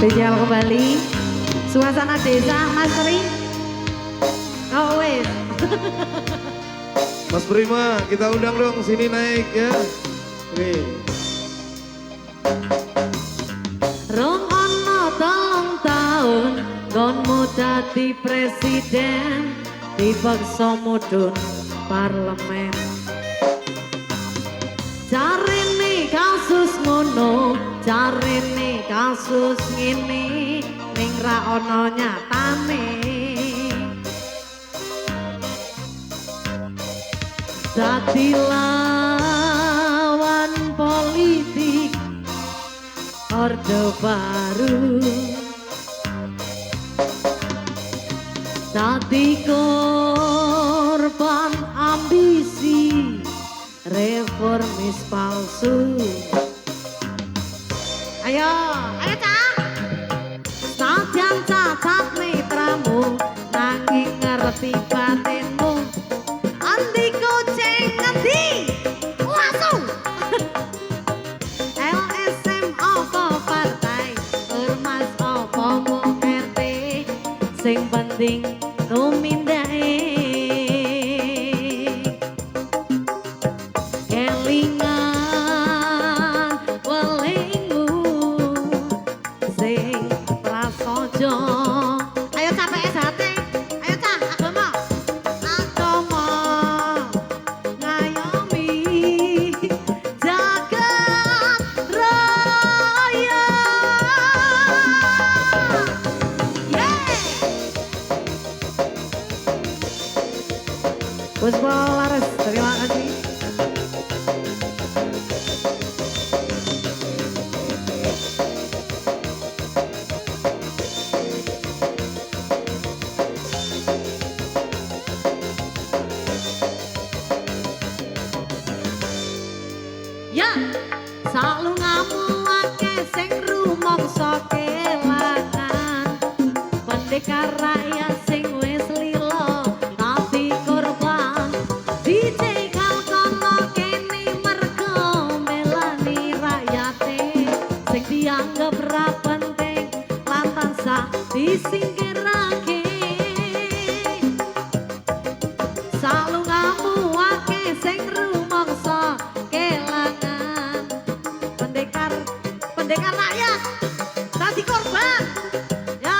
Spesial kembali suasana desa Mas Tri. Oh wes. Mas Prima, kita undang dong sini naik ya. Nih. Rong ono 3 tahun nggonmu dadi presiden, dipaksa mudhun parlemen. Carene kasus ngono, carene kasus ngene, ning ra ono nyatane. Dadi lawan politik Orde Baru, dadi korban ambisi reformis palsu. Ayo, ayo cah. Senajan cacat mitramu, nanging ngerti batinmu. Endi kucing ngendi? Langsung. LSM apa partai, ormas apa mung RT, sing penting tumindake. Kelingan welingmu sing prasaja. Ayo cah PSHT, ayo cah agama, agama ngayomi jagat raya. Yeay. Puspa Laras, terima kasih. Ya, salungamu akeh sing rumangsa kelangan, pendekar rakyat sing wis lila dadi korban, dicegal kono kene mergo melani rakyate sing dianggep ra penting lan tansah disingkirake. Salungamu akeh sing rumangsa kelangan, pendekar pendekar rakyat dadi korban. Ya.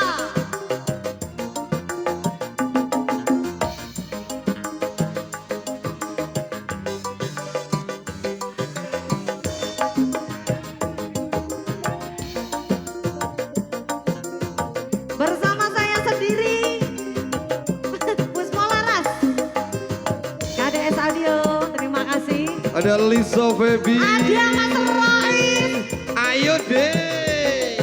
Bersama saya sendiri Puspa Laras, KDS Audio, terima kasih. Ada Lisa Febi. Ada Mas Rois. Ayo deh.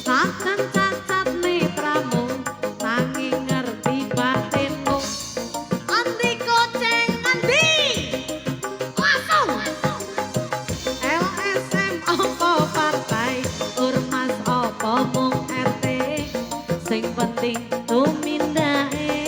Saken cacat netramu, nanging ngerti batinmu. Endi kucing ngendi? Langsung. LSM apa partai, ormas apa mung RT, sing penting tumindake.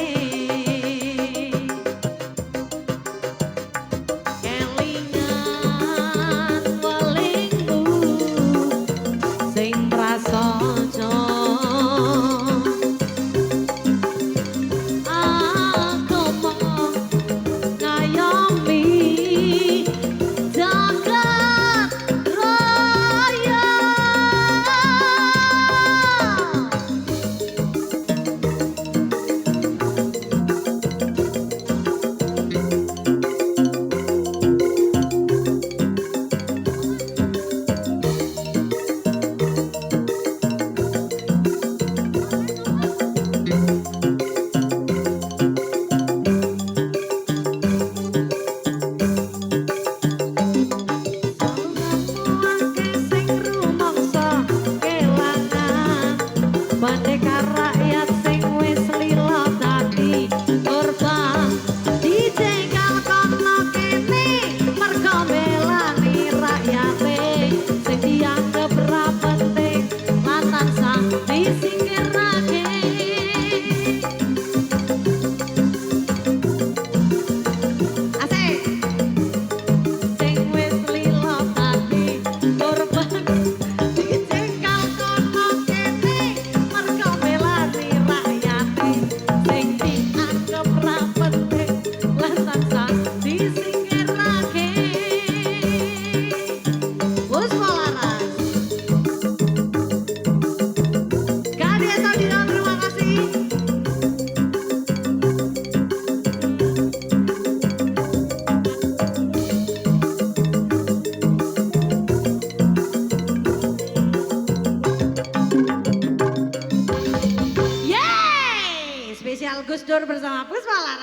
Matur bersama Puspa Laras.